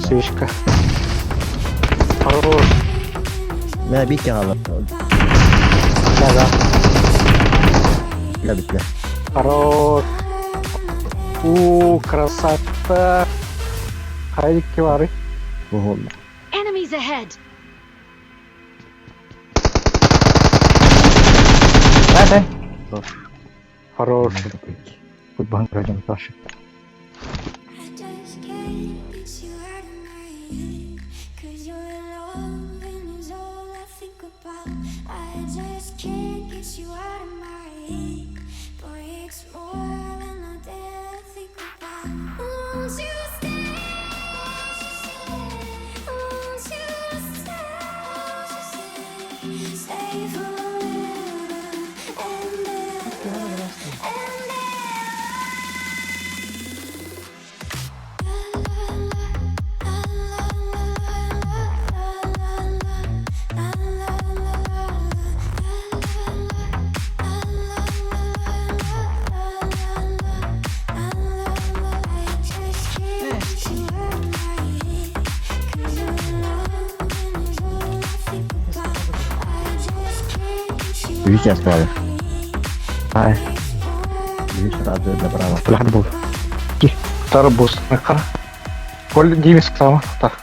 Свечка. Хорош. Мэ биир хаалла. Да, да. Бля, бля. Хорош. У, красота. Хайдики бары. Оһолла. Enemies ahead! Да, да. Хорош. Футбол пройдем дальше. I just can't get you out of my head. 'Cause your loving is all I think about. I just can't get you out of my head. Boy, it's more than I dare think about. Won't you stay? Won't you stay? Stay forever and ever and Үһүс чаас баҕайы. Ай, Үһүс радио направо. Лахат был. Тарбуз. Коль Димис сама. Так.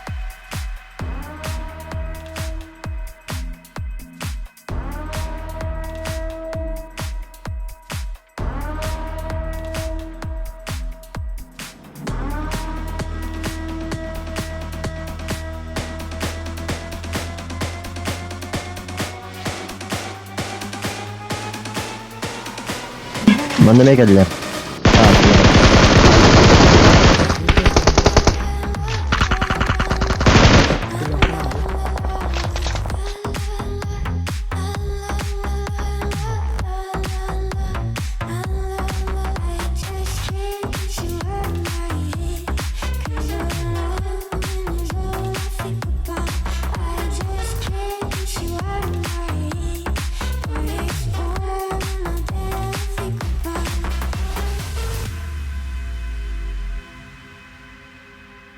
Манна эмиэ кэллилэр. Аа,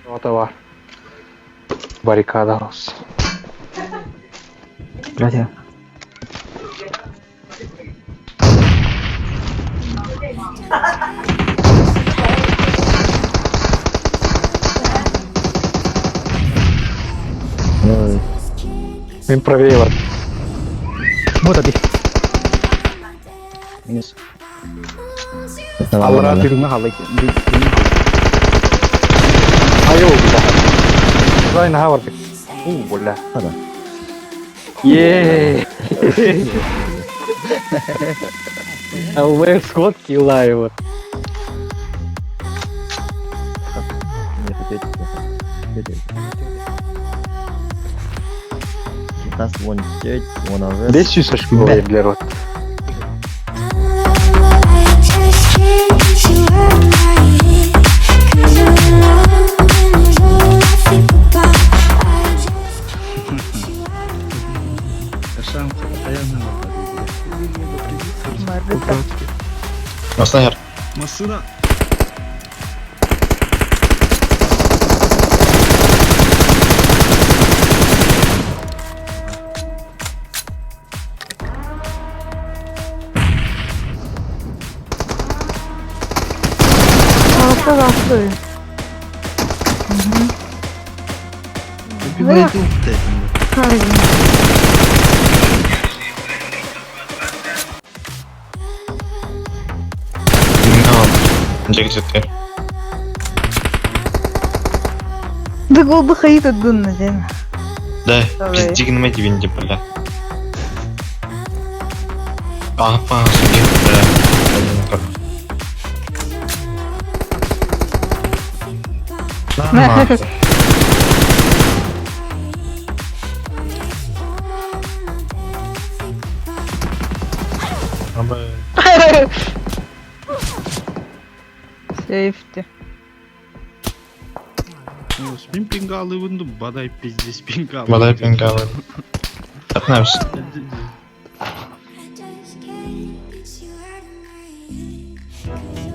O da var. Barrikada olsun. Gracias. Ой, Мен правее бар. Вот опять. минус. Аллара тыгына халай. Айыл бля. Зай на бар. У, бля. Хада. Еее. ЛВ сходки лайва. Не хотеть. Тас вон теть, вон авес. Здесь сюсашки были для рот. Машина. Машина. Алты Дьэ Да голды хайыт дунна ден. Да, Давай. пиздигнме дивинди, бля. Папа, бля. Нормально. Сейфти. Мин пингалыбын ду бадай пиздец пингалы. Бадай пингалы. Атнамс. I just can't get you out of my head.